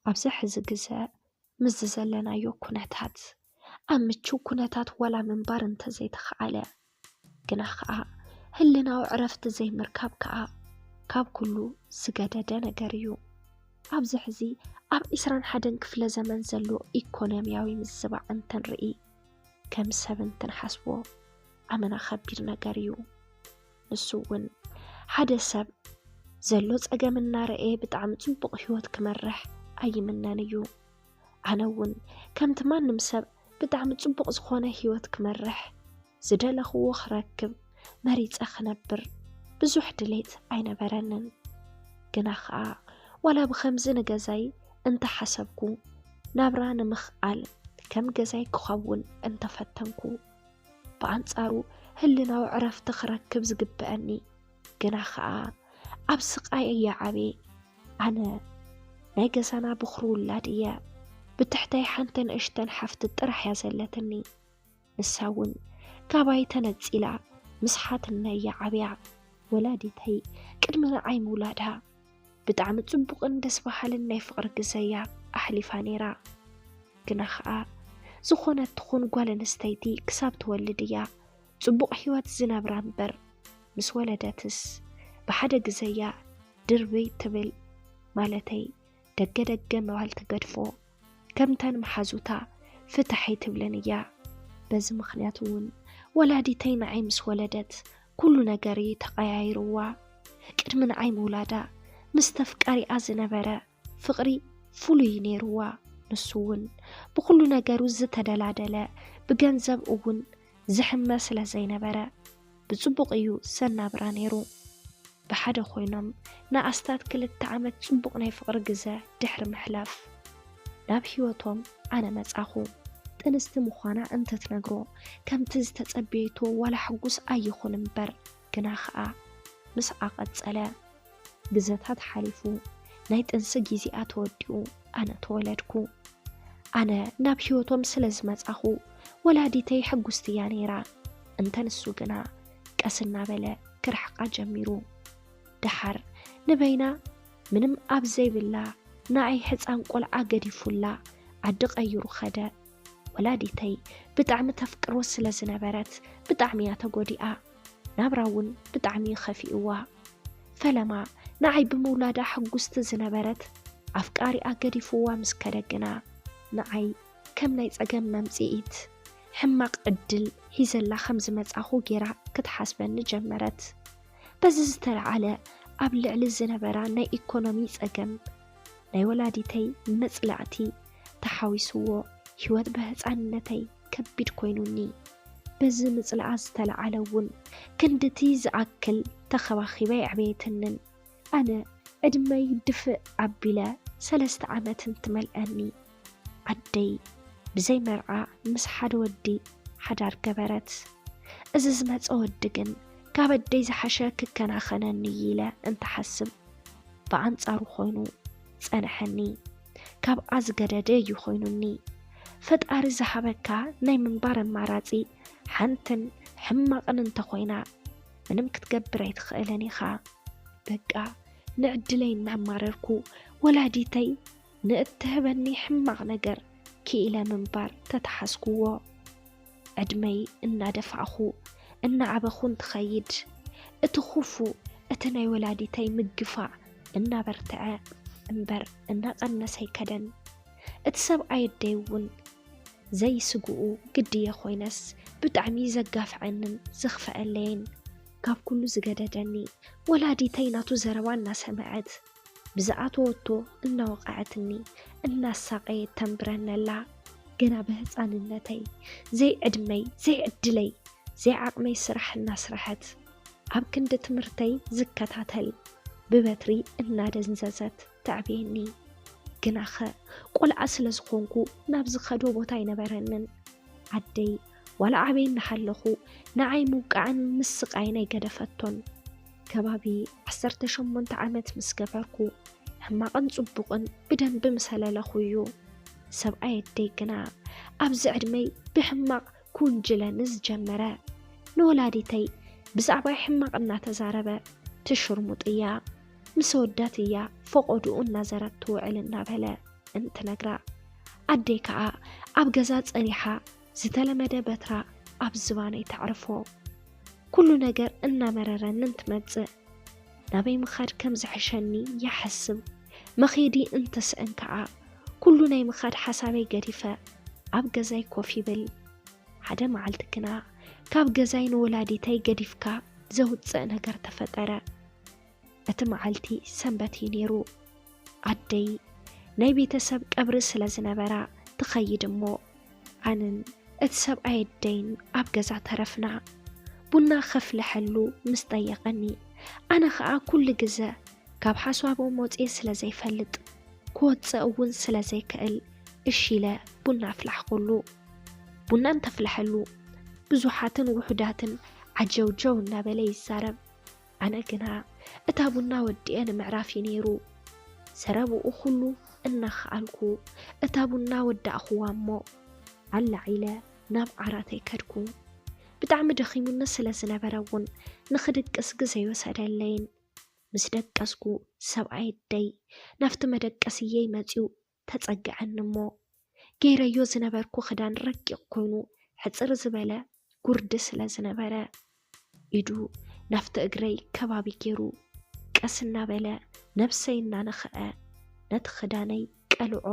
ኣብዚ ሕዚ ግዘ ምስዚ ዘለናዮ ኩነታት ኣብ ምችው ኩነታት ዋላ ምንባር እንተዘይተኸኣለ፣ ግና ኸዓ ህልናዊ ዕረፍቲ ዘይምርካብ ከኣ ካብ ኩሉ ዝገደደ ነገር እዩ። ኣብዚ ሕዚ ኣብ ዒስራን ሓደን ክፍለ ዘመን ዘሎ ኢኮኖሚያዊ ምዝባዕ እንተንርኢ፣ ከም ሰብ እንትንሓስቦ ኣመና ከቢድ ነገር እዩ። ንሱ እውን ሓደ ሰብ ዘሎ ጸገም እናረኤ ብጣዕሚ ጽቡቕ ህይወት ክመርሕ ኣይምነን እዩ። ኣነ እውን ከምቲ ማንም ሰብ ብጣዕሚ ጽቡቕ ዝኾነ ህይወት ክመርሕ፣ ዝደለኽዎ ክረክብ መሪጸ ክነብር ብዙሕ ድሌት ኣይነበረንን። ግና ኸኣ ዋላ ብኸምዚ ንገዛይ እንተሓሰብኩ፣ ናብራ ንምኽኣል ከም ገዛይ ክኸውን እንተፈተንኩ፣ ብኣንጻሩ ህልናዊ ዕረፍቲ ክረክብ ዝግብአኒ፣ ግና ኸኣ ኣብ ስቓይ እየ ዓብየ። ኣነ ናይ ገዛና ብኹሪ ውላድ እየ። ብትሕተይ ሓንቲ ንእሽተን ሓፍቲ ጥራሕ እያ ዘለትኒ። ንሳ እውን ካባይ ተነጺላ ምስ ሓትነይ እያ ዓብያ። ወላዲተይ ቅድሚ ንዓይ ምውላዳ ብጣዕሚ ጽቡቕን ደስ በሃልን ናይ ፍቕሪ ግዘ እያ ኣሕሊፋ ነይራ። ግና ኸኣ ዝኾነት ትኹን ጓል ኣንስተይቲ ክሳብ ትወልድ እያ ጽቡቕ ህይወት ዝነብራ እምበር፣ ምስ ወለደትስ ብሓደ ግዘ እያ ድርብይ ትብል። ማለተይ ደገ ደገ ምባል ትገድፎ። ከምተን መሓዙታ ፍትሕ ኣይትብልን እያ። በዚ ምኽንያት እውን ወላዲተይ ንዓይ ምስ ወለደት ኩሉ ነገር እዩ ተቐያይርዋ። ቅድሚ ንዓይ ምውላዳ ምስ ተፍቃሪኣ ዝነበረ ፍቕሪ ፍሉይ ነይርዋ። ንሱ እውን ብኹሉ ነገሩ ዝተደላደለ፣ ብገንዘብ እውን ዝሕመ ስለ ዘይነበረ፣ ብጽቡቕ እዩ ዘናብራ ነይሩ። ብሓደ ኮይኖም ንኣስታት ክልተ ዓመት ጽቡቕ ናይ ፍቕሪ ግዘ ድሕሪ ምሕላፍ፣ ናብ ህይወቶም ኣነ መጻኹ። ጥንስቲ ምዃና እንተትነግሮ፣ ከምቲ ዝተጸበየቶ ዋላ ሕጉስ ኣይኹን እምበር፣ ግና ኸኣ ምስኣ ቀጸለ። ግዘታት ሓሊፉ፣ ናይ ጥንሲ ግዜኣ ተወዲኡ፣ ኣነ ተወለድኩ። ኣነ ናብ ህይወቶም ስለ ዝመጻኹ፣ ወላዲተይ ሕጉስቲ እያ ነይራ። እንተ ንሱ ግና ቀስ እናበለ ክርሕቃ ጀሚሩ። ደሓር ንበይና ምንም ኣብ ዘይብላ ንኣይ ሕፃን ቆልዓ ገዲፉላ ዓዲ ቀይሩ ኸደ። ወላዲተይ ብጣዕሚ ተፍቅሮ ስለ ዝነበረት ብጣዕሚ እያ ተጎዲኣ። ናብራ እውን ብጣዕሚ እዩ ኸፊእዋ። ፈለማ ንዓይ ብምውላዳ ሕጉስቲ ዝነበረት ኣፍቃሪኣ ገዲፍዋ ምስ ከደ ግና ንዓይ ከም ናይ ጸገም መምጽኢት ሕማቕ ዕድል ሒዘላ ከም ዝመጻኹ ጌራ ክትሓስበኒ ጀመረት። በዚ ዝተለዓለ ኣብ ልዕሊ ዝነበራ ናይ ኢኮኖሚ ጸገም ናይ ወላዲተይ መጽላእቲ ተሓዊስዎ ህይወት ብህጻንነተይ ከቢድ ኮይኑኒ። በዚ ምጽላኣ ዝተለዓለ እውን ክንድቲ ዝኣክል ተኸባኺባ የዕበየትንን። ኣነ ዕድመይ ድፍእ ኣቢለ ሰለስተ ዓመት እንትመልኣኒ ዓደይ ብዘይ መርዓ ምስ ሓደ ወዲ ሓዳር ገበረት። እዚ ዝመጸ ወዲ ግን ካብ ኣደይ ዝሓሸ ክከናኸነኒ ኢለ እንትሓስብ ብኣንጻሩ ኮይኑ ጸንሐኒ። ካብኣ ዝገደደ እዩ ኮይኑኒ። ፈጣሪ ዝሃበካ ናይ ምንባር ኣማራጺ ሓንትን ሕማቕን እንተኾይና ምንም ክትገብር ኣይትኽእልን ኢኻ። በቃ ንዕድለይ እናማረርኩ ወላዲተይ ንእትህበኒ ሕማቕ ነገር ክኢለ ምንባር ተተሓዝኩዎ። ዕድመይ እናደፋእኹ እናዓበኹ እንትኸይድ እቲ ኹፉ እቲ ናይ ወላዲተይ ምግፋዕ እናበርትዐ እምበር እናቐነሰ ኣይከደን። እቲ ሰብኣይ ኣደይ እውን ዘይስግኡ ግድየ ኮይነስ ብጣዕሚ ዘጋፍዐንን ዘኽፈአለይን። ካብ ኩሉ ዝገደደኒ ወላዲተይ ናቱ ዘረባ እናሰምዐት ብዝኣተወቶ እናወቕዐትኒ እናሳቐየት ተንብረኒ ኣላ። ገና ብህፃንነተይ ዘይዕድመይ ዘይዕድለይ ዘይዓቕመይ ስራሕ እናስረሐት ኣብ ክንዲ ትምህርተይ ዝከታተል ብበትሪ እናደንዘዘት ተዕብየኒ። ግናኸ ቆልዓ ስለ ዝኾንኩ ናብ ዝኸዶ ቦታ ኣይነበረንን። ዓደይ ዋላ ዓብየ እናሃለኹ ንዓይ ምውቃዕን ምስቃይን ኣይገደፈቶን። ከባቢ ዓሰርተ ሸሞንተ ዓመት ምስ ገበርኩ ሕማቕን ጽቡቕን ብደንቢ ምሰለለኹ እዩ። ሰብኣይ ኣደይ ግና ኣብዚ ዕድመይ ብሕማቕ ክውንጅለኒ ዝጀመረ። ንወላዲተይ ብዛዕባይ ሕማቕ እናተዛረበ ትሽርሙጥ እያ፣ ምስ ኣወዳት እያ ፈቖድኡ እናዘረት ትውዕል እናበለ እንትነግራ፣ ኣደይ ከኣ ኣብ ገዛ ጸኒሓ ዝተለመደ በትራ ኣብ ዝባነይ ተዕርፎ። ኩሉ ነገር እናመረረኒ እንትመጽእ፣ ናበይ ምኻድ ከም ዝሕሸኒ ይሓስብ። መኼዲ እንትስእን ከኣ፣ ኩሉ ናይ ምኻድ ሓሳበይ ገዲፈ ኣብ ገዛይ ኮፍ ይብል። ሓደ መዓልቲ ግና፣ ካብ ገዛይ ንወላዲተይ ገዲፍካ ዘውጽእ ነገር ተፈጠረ። እቲ መዓልቲ ሰንበት እዩ ነይሩ። ኣደይ ናይ ቤተሰብ ቀብሪ ስለ ዝነበራ ትኸይድ እሞ፣ ኣነን እቲ ሰብኣይ ኣደይን ኣብ ገዛ ተረፍና። ቡና ከፍልሐሉ ምስ ጠየቐኒ፣ ኣነ ኸኣ ኩሉ ግዘ ካብ ሓሳቦም ወፅየ ስለ ዘይፈልጥ፣ ክወፅእ እውን ስለ ዘይክእል፣ እሺ ኢለ ቡና ኣፍላሕኩሉ። ቡና እንተፍልሐሉ፣ ብዙሓትን ውሑዳትን ዓጀውጀው እናበለ ይዛረብ። ኣነ ግና እታ ቡና ወዲኤ ንምዕራፍ እዩ ነይሩ። ዘረብኡ ኩሉ እናኸኣልኩ፣ እታ ቡና ወዳእኹዋ እሞ፣ ኣላዒለ ናብ ዓራተይ ከድኩ። ብጣዕሚ ደኺሙኒ ስለ ዝነበረ እውን፣ ንኽድቅስ ግዘ ኣይወሰደለይን። ምስ ደቀስኩ፣ ሰብኣይ ኣደይ ናብቲ መደቀስየይ መጺኡ ተጸግዐኒ እሞ፣ ገይረዮ ዝነበርኩ ክዳን ረቂቕ ኮይኑ፣ ሕጽር ዝበለ ጉርዲ ስለ ዝነበረ፣ ኢዱ ናብቲ እግረይ ከባቢ ገይሩ፣ ቀስ እናበለ፣ ነብሰይ እናነኽአ፣ ነቲ ክዳነይ ቀልዖ።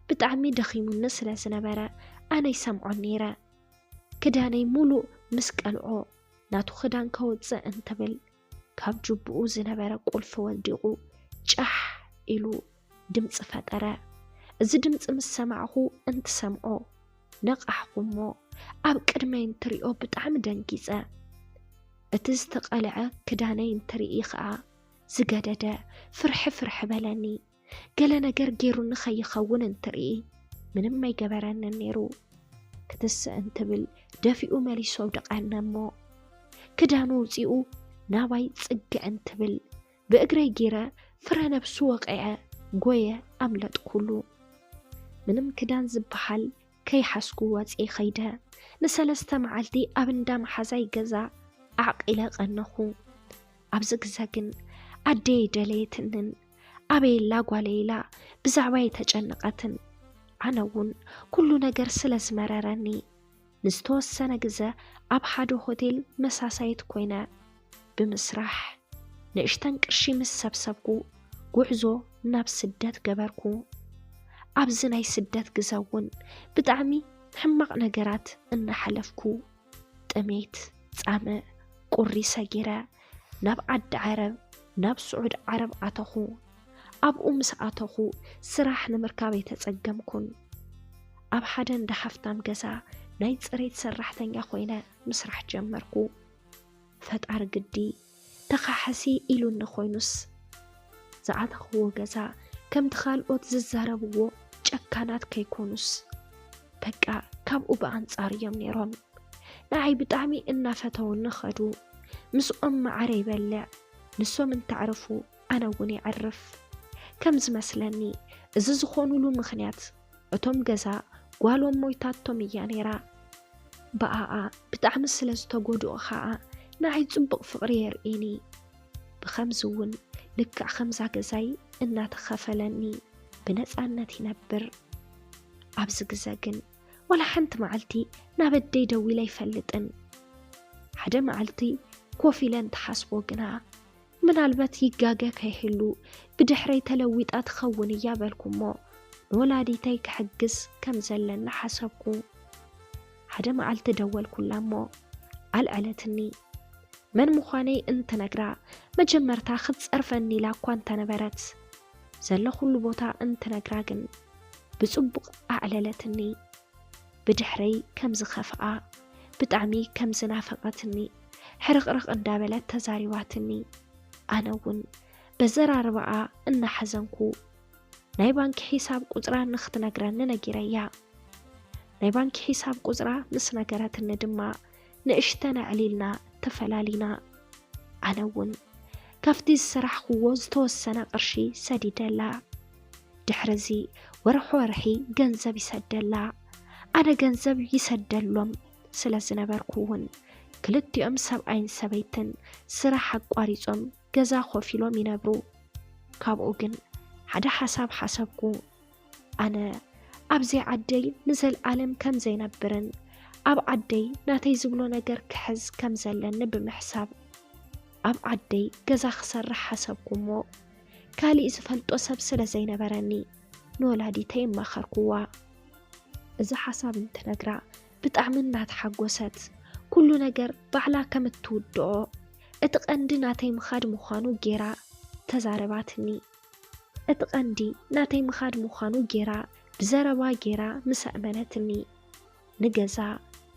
ብጣዕሚ ደኺሙኒ ስለ ዝነበረ፣ ኣነ ይሰምዖን ነይረ። ክዳነይ ሙሉእ ምስ ቀልዖ፣ ናቱ ክዳን ከውጽእ እንትብል፣ ካብ ጅቡኡ ዝነበረ ቁልፊ ወዲቑ ጫሕ ኢሉ ድምጺ ፈጠረ። እዚ ድምጺ ምስ ሰማዕኹ እንትሰምዖ ነቓሕኩ እሞ፣ ኣብ ቅድመይ እንትሪኦ ብጣዕሚ ደንጊጸ። እቲ ዝተቐልዐ ክዳነይ እንትርኢ ኸኣ ዝገደደ ፍርሒ ፍርሒ በለኒ። ገለ ነገር ገይሩኒ ከይኸውን እንትርኢ ምንም ኣይገበረንን ነይሩ። ክትስእ እንትብል ደፊኡ መሊሱ ኣውደቐኒ እሞ፣ ክዳኑ ኣውጺኡ ናባይ ጽግዕ እንትብል፣ ብእግረይ ጌረ ፍረ ነብሱ ወቒዐ ጎየ ኣምለጥኩሉ። ምንም ክዳን ዝበሃል ከይሓዝኩ ወጺኤ ኸይደ። ንሰለስተ መዓልቲ ኣብ እንዳ መሓዛይ ገዛ ዓቕ ኢለ ቀነኹ። ኣብዚ ግዘ ግን ኣደይ ኣይደለየትንን። ኣበይ ኣላ ጓለይ ኢላ ብዛዕባይ ኣይተጨነቐትን። ኣነ እውን ኩሉ ነገር ስለ ዝመረረኒ፣ ንዝተወሰነ ግዘ ኣብ ሓደ ሆቴል መሳሳይት ኮይነ ብምስራሕ፣ ንእሽተን ቅርሺ ምስ ሰብሰብኩ፣ ጉዕዞ ናብ ስደት ገበርኩ። ኣብዚ ናይ ስደት ግዘ እውን ብጣዕሚ ሕማቕ ነገራት እናሓለፍኩ፣ ጥሜት፣ ጻምእ፣ ቁሪ ሰጊረ ናብ ዓዲ ዓረብ፣ ናብ ስዑድ ዓረብ ኣተኹ። ኣብኡ ምስ ኣተኹ፣ ስራሕ ንምርካብ ኣይተጸገምኩን። ኣብ ሓደ እንዳ ሃፍታም ገዛ ናይ ጽሬት ሰራሕተኛ ኮይነ ምስራሕ ጀመርኩ። ፈጣሪ ግዲ ተኻሓሲ ኢሉኒ ኮይኑስ፣ ዝኣተኽዎ ገዛ ከምቲ ካልኦት ዝዛረብዎ ጨካናት ከይኮኑስ፣ በቃ ካብኡ ብኣንጻር እዮም ነይሮም። ንዓይ ብጣዕሚ እናፈተውኒ ኸዱ። ምስኦም መዓረ ይበልዕ፣ ንሶም እንተዕርፉ ኣነ እውን የዕርፍ። ከም ዝመስለኒ እዚ ዝኾኑሉ ምኽንያት፣ እቶም ገዛ ጓሎም ሞይታቶም እያ ነይራ። ብኣኣ ብጣዕሚ ስለ ዝተጎድኡ ኸኣ ንዓይ ጽቡቕ ፍቕሪ የርእይኒ። ብኸምዚ እውን ልክዕ ከምዛ ገዛይ እናተኸፈለኒ ብነጻነት ይነብር። ኣብዚ ግዘ ግን ዋላ ሓንቲ መዓልቲ ናብ ኣደይ ደዊለ ኣይፈልጥን። ሓደ መዓልቲ ኮፍ ኢለ እንትሓስቦ ግና፣ ምናልባት ይጋገ ከይህሉ ብድሕረይ ተለዊጣ ትኸውን እያ በልኩ እሞ፣ ንወላዲተይ ክሕግዝ ከም ዘለኒ ሓሰብኩ። ሓደ መዓልቲ ደወልኩላ እሞ ኣልዐለትኒ። መን ምዃነይ እንትነግራ፣ መጀመርታ ክትጸርፈኒ ኢላ እኳ እንተነበረት፣ ዘለኹሉ ቦታ እንትነግራ ግን ብጽቡቕ ኣዕለለትኒ። ብድሕረይ ከም ዝኸፍኣ፣ ብጣዕሚ ከም ዝናፈቐትኒ ሕርቕርቕ እንዳበለት ተዛሪባትኒ። ኣነ እውን በዘራርባኣ እናሓዘንኩ፣ ናይ ባንኪ ሒሳብ ቁጽራ ንኽትነግረኒ ነጊረያ። ናይ ባንኪ ሒሳብ ቁጽራ ምስ ነገረትኒ ድማ፣ ንእሽተን ኣዕሊልና ተፈላሊና። ኣነ እውን ካብቲ ዝሰራሕክዎ ዝተወሰነ ቅርሺ ሰዲደላ። ድሕርዚ ወርሒ ወርሒ ገንዘብ ይሰደላ። ኣነ ገንዘብ ይሰደሎም ስለ ዝነበርኩ እውን፣ ክልቲኦም ሰብኣይን ሰበይትን ስራሕ ኣቋሪጾም ገዛ ኮፍ ኢሎም ይነብሩ። ካብኡ ግን ሓደ ሓሳብ ሓሰብኩ። ኣነ ኣብዚ ዓደይ ንዘልኣለም ከም ዘይነብርን ኣብ ዓደይ ናተይ ዝብሎ ነገር ክሕዝ ከም ዘለኒ ብምሕሳብ፣ ኣብ ዓደይ ገዛ ክሰርሕ ሓሰብኩ እሞ፣ ካሊእ ዝፈልጦ ሰብ ስለ ዘይነበረኒ፣ ንወላዲተይ ኣማኸርኩዋ። እዚ ሓሳብ እንትነግራ ብጣዕሚ እናተሓጎሰት፣ ኩሉ ነገር ባዕላ ከም እትውድኦ፣ እቲ ቀንዲ ናተይ ምኻድ ምዃኑ ጌራ ተዛረባትኒ። እቲ ቀንዲ ናተይ ምኻድ ምዃኑ ጌራ ብዘረባ ጌራ ምስ ኣእመነትኒ፣ ንገዛ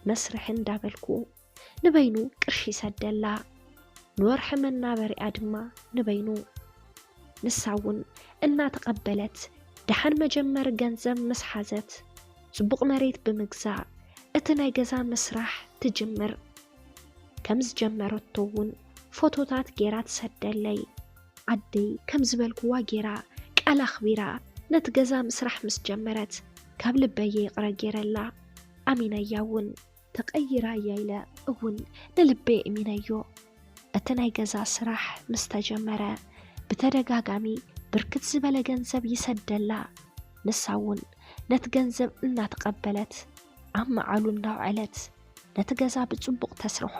መስርሒ እንዳበልኩ ንበይኑ ቅርሺ ይሰደላ፣ ንወርሒ መናበሪኣ ድማ ንበይኑ። ንሳ እውን እናተቐበለት፣ ደሓን መጀመሪ ገንዘብ ምስ ሓዘት፣ ጽቡቕ መሬት ብምግዛእ እቲ ናይ ገዛ ምስራሕ ትጅምር። ከም ዝጀመረቶ እውን ፎቶታት ጌራ ትሰደለይ። ዓደይ ከም ዝበልክዋ ጌራ፣ ቃል ኣኽቢራ፣ ነቲ ገዛ ምስራሕ ምስ ጀመረት፣ ካብ ልበየ ይቕረ ጌረላ። ኣሚነያ እውን። ተቐይራ እያ ኢለ እውን ንልበይ እሚነዮ። እቲ ናይ ገዛ ስራሕ ምስ ተጀመረ፣ ብተደጋጋሚ ብርክት ዝበለ ገንዘብ ይሰደላ። ንሳ እውን ነቲ ገንዘብ እናተቐበለት፣ ኣብ መዓሉ እናውዐለት ነቲ ገዛ ብጽቡቕ ተስርሖ።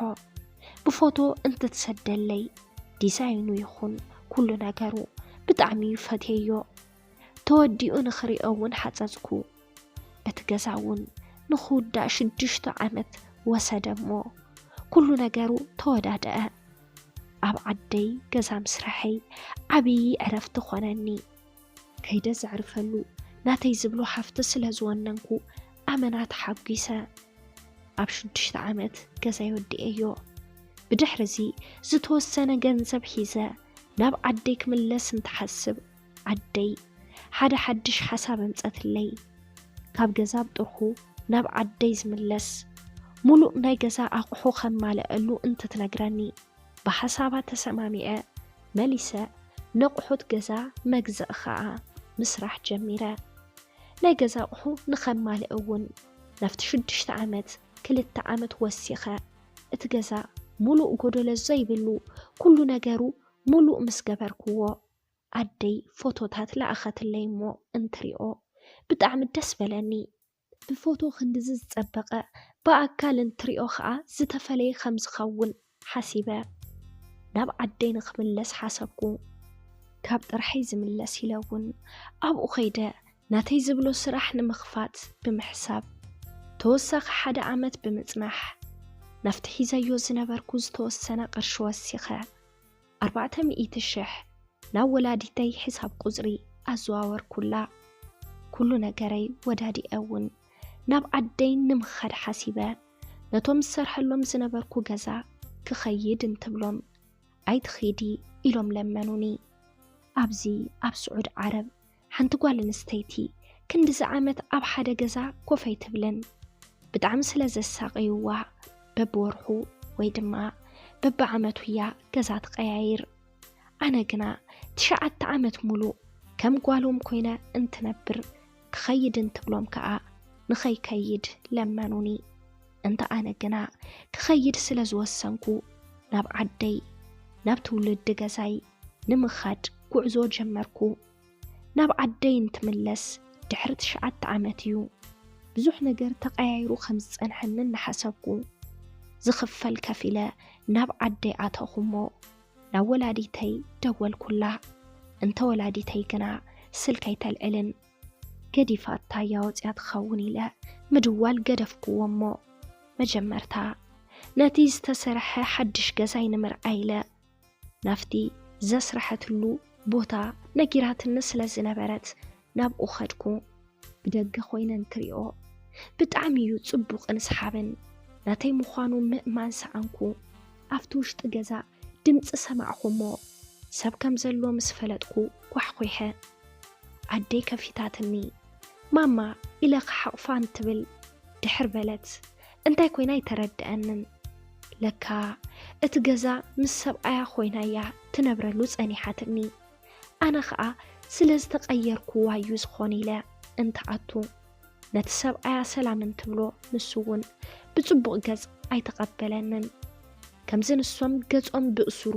ብፎቶ እንትትሰደለይ፣ ዲዛይኑ ይኹን ኩሉ ነገሩ ብጣዕሚ እዩ ፈትየዮ። ተወዲኡ ንኽሪኦ እውን ሓጸጽኩ። እቲ ገዛ እውን ንኽውዳእ ሽዱሽተ ዓመት ወሰደ እሞ፣ ኩሉ ነገሩ ተወዳደአ። ኣብ ዓደይ ገዛ ምስራሐይ ዓብዪ ዕረፍቲ ኾነኒ። ከይደ ዘዕርፈሉ ናተይ ዝብሎ ሃፍቲ ስለ ዝወነንኩ፣ ኣመና ተሓጒሰ። ኣብ ሽዱሽተ ዓመት ገዛይ ወዲኤዮ። ብድሕሪ እዚ ዝተወሰነ ገንዘብ ሒዘ ናብ ዓደይ ክምለስ እንትሓስብ፣ ዓደይ ሓደ ሓድሽ ሓሳብ ኣምጸትለይ። ካብ ገዛ ብጥርሑ ናብ ዓደይ ዝምለስ፣ ሙሉእ ናይ ገዛ ኣቑሑ ከማልኣሉ እንትትነግረኒ፣ ብሓሳባ ተሰማሚዐ መሊሰ፣ ነቑሑት ገዛ መግዛእ ኸኣ ምስራሕ ጀሚረ። ናይ ገዛ ኣቑሑ ንኸማልእ እውን ናብቲ ሽዱሽተ ዓመት ክልተ ዓመት ወሲኸ። እቲ ገዛ ሙሉእ ጎደሎ ዘይብሉ፣ ኩሉ ነገሩ ሙሉእ ምስ ገበርክዎ፣ ኣደይ ፎቶታት ለኣኸትለይ እሞ እንትሪኦ ብጣዕሚ ደስ በለኒ። ብፎቶ ክንድዚ ዝጸበቐ ብኣካል እንትሪኦ ኸኣ ዝተፈለየ ከም ዝኸውን ሓሲበ። ናብ ዓደይ ንኽምለስ ሓሰብኩ። ካብ ጥርሐይ ዝምለስ ኢለ እውን ኣብኡ ኸይደ ናተይ ዝብሎ ስራሕ ንምኽፋት ብምሕሳብ፣ ተወሳኺ ሓደ ዓመት ብምጽናሕ፣ ናብቲ ሒዘዮ ዝነበርኩ ዝተወሰነ ቅርሺ ወሲኸ፣ ኣርባዕተ ሚእቲ ሽሕ ናብ ወላዲተይ ሕሳብ ቁጽሪ ኣዘዋወርኩላ። ኩሉ ነገረይ ወዳዲኤ እውን ናብ ዓደይ ንምኻድ ሓሲበ። ነቶም ዝሰርሐሎም ዝነበርኩ ገዛ ክኸይድ እንትብሎም፣ "ኣይትኺዲ" ኢሎም ለመኑኒ። ኣብዚ ኣብ ስዑድ ዓረብ ሓንቲ ጓል ኣንስተይቲ ክንድዚ ዓመት ኣብ ሓደ ገዛ ኮፍ ኣይትብልን። ብጣዕሚ ስለ ዘሳቐይዋ፣ በብወርሑ ወይ ድማ በብዓመቱ እያ ገዛ ትቀያይር። ኣነ ግና ትሽዓተ ዓመት ሙሉእ ከም ጓሎም ኮይነ እንትነብር፣ ክኸይድ እንትብሎም ከኣ ንኸይከይድ ለመኑኒ። እንተ ኣነ ግና ክኸይድ ስለ ዝወሰንኩ፣ ናብ ዓደይ፣ ናብ ትውልዲ ገዛይ ንምኻድ ጉዕዞ ጀመርኩ። ናብ ዓደይ እንትምለስ ድሕሪ ትሽዓተ ዓመት እዩ። ብዙሕ ነገር ተቐያይሩ ከም ዝጸንሐኒ እናሓሰብኩ፣ ዝኽፈል ከፊለ ናብ ዓደይ ኣተኹ እሞ፣ ናብ ወላዲተይ ደወልኩላ። እንተ ወላዲተይ ግና ስልኪ ኣይተልዕልን። ገዲፋታ እያ ወጺኣ ትኸውን ኢለ ምድዋል ገደፍክዎ እሞ፣ መጀመርታ ነቲ ዝተሰርሐ ሓድሽ ገዛይ ንምርኣይ ኢለ ናብቲ ዘስረሐትሉ ቦታ ነጊራትኒ ስለ ዝነበረት ናብኡ ኸድኩ። ብደገ ኮይነ እንትሪኦ ብጣዕሚ እዩ ጽቡቕን ሰሓብን። ናተይ ምዃኑ ምእማን ሰኣንኩ። ኣብቲ ውሽጢ ገዛ ድምጺ ሰማዕኹ እሞ ሰብ ከም ዘሎ ምስ ፈለጥኩ ኳሕኲሐ። ኣደይ ከፊታትኒ። "ማማ" ኢለ ክሓቕፋ እንትብል ድሕር በለት። እንታይ ኮይና ኣይተረድኣንን። ለካ እቲ ገዛ ምስ ሰብኣያ ኮይና እያ ትነብረሉ ጸኒሓትኒ። ኣነ ኸኣ ስለ ዝተቐየርኩዋ እዩ ዝኾን ኢለ እንትኣቱ፣ ነቲ ሰብኣያ ሰላም እንትብሎ፣ ንሱ እውን ብጽቡቕ ገጽ ኣይተቐበለንን። ከምዚ ንሶም ገጾም ብእሱሩ፣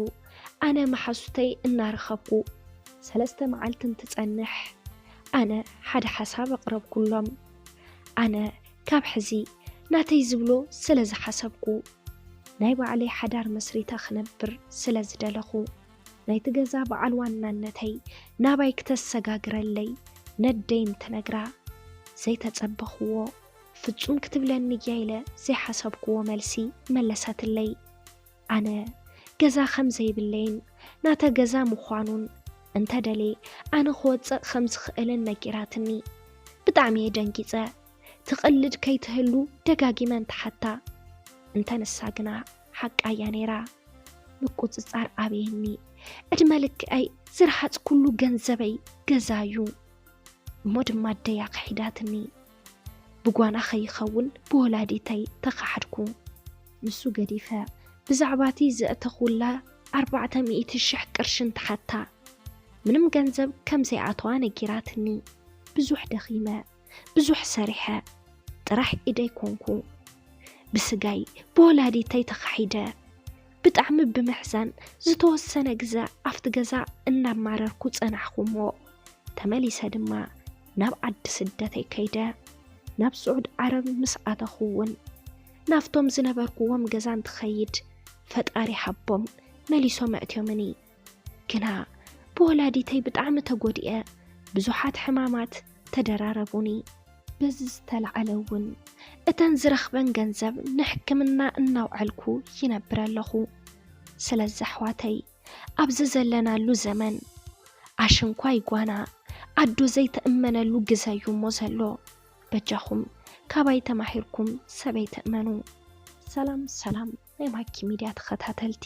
ኣነ መሓዙተይ እናረኸብኩ ሰለስተ መዓልቲ እንትጸንሕ፣ ኣነ ሓደ ሓሳብ ኣቕረብኩሎም። ኣነ ካብ ሕዚ ናተይ ዝብሎ ስለ ዝሓሰብኩ፣ ናይ ባዕለይ ሓዳር መስሪተ ክነብር ስለ ዝደለኹ፣ ናይቲ ገዛ በዓል ዋናነተይ ናባይ ክተሰጋግረለይ ነደይ እንትነግራ፣ ዘይተጸበኽዎ፣ ፍጹም ክትብለኒ እያ ኢለ ዘይሓሰብክዎ መልሲ መለሰትለይ። ኣነ ገዛ ከም ዘይብለይን ናተ ገዛ ምዃኑን፣ እንተ ደልየ ኣነ ክወጽእ ከም ዝኽእልን ነጊራትኒ። ብጣዕሚ እየ ደንጊጸ። ትቕልድ ከይትህሉ ደጋጊመ እንትሓታ፣ እንተ ንሳ ግና ሓቃ እያ ነይራ። ምቁጽጻር ኣብየኒ። ዕድመ ልክዐይ ዝረሃጽኩሉ ገንዘበይ ገዛ እዩ። እሞ ድማ ኣደይ ኣኽሒዳትኒ። ብጓና ከይኸውን ብወላዲተይ ተኻሓድኩ። ንሱ ገዲፈ፣ ብዛዕባ እቲ ዘእተኹላ ኣርባዕተ ሚእቲ ሽሕ ቅርሺ እንትሓታ፣ ምንም ገንዘብ ከም ዘይኣተዋ ነጊራትኒ። ብዙሕ ደኺመ፣ ብዙሕ ሰሪሐ፣ ጥራሕ ኢደይ ኮንኩ። ብስጋይ ብወላዲተይ ተኻሒደ። ብጣዕሚ ብምሕዛን ዝተወሰነ ግዘ ኣብቲ ገዛ እናማረርኩ ጸናሕኩ እሞ፣ ተመሊሰ ድማ ናብ ዓዲ ስደተይ ከይደ። ናብ ስዑድ ዓረብ ምስ ኣተኹ እውን ናብቶም ዝነበርኩዎም ገዛ እንትኸይድ፣ ፈጣሪ ሃቦም መሊሶም ኣእትዮምኒ። ግና ብወላዲተይ ብጣዕሚ ተጎዲኤ፣ ብዙሓት ሕማማት ተደራረቡኒ። በዚ ዝተላዕለ እውን እተን ዝረኽበን ገንዘብ ንሕክምና እናውዐልኩ ይነብር ኣለኹ። ስለዚ ኣሕዋተይ፣ ኣብዚ ዘለናሉ ዘመን ኣሽንኳይ ጓና ኣዶ ዘይተእመነሉ ግዘ እዩ እሞ ዘሎ። በጃኹም ካባይ ተማሂርኩም ሰበይ ተእመኑ። ሰላም ሰላም ናይ ማኪ ሚድያ ተኸታተልቲ፣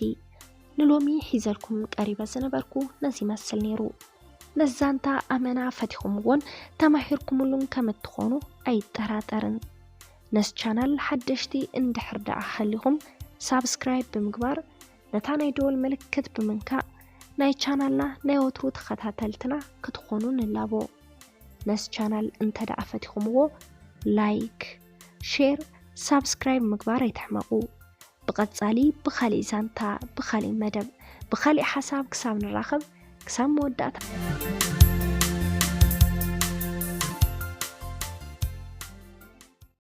ንሎሚ ሒዘልኩም ቀሪበ ዝነበርኩ ነዚ ይመስል ነይሩ። ነዚ ዛንታ ኣመና ፈቲኹምዎን ተማሂርኩምሉን ከም እትኾኑ ኣይጠራጠርን። ነዚ ቻናል ሓደሽቲ እንድሕር ደኣ ሃሊኹም ሳብስክራይብ ብምግባር ነታ ናይ ደወል ምልክት ብምንካእ ናይ ቻናልና ናይ ወትሩ ተኸታተልትና ክትኾኑ ንላቦ። ነዚ ቻናል እንተ ደኣ ፈቲኹምዎ ላይክ፣ ሼር፣ ሳብስክራይብ ምግባር ኣይትሕመቑ። ብቐጻሊ ብኻሊእ ዛንታ፣ ብኻሊእ መደብ፣ ብኻሊእ ሓሳብ ክሳብ ንራኸብ፣ ክሳብ መወዳእታ።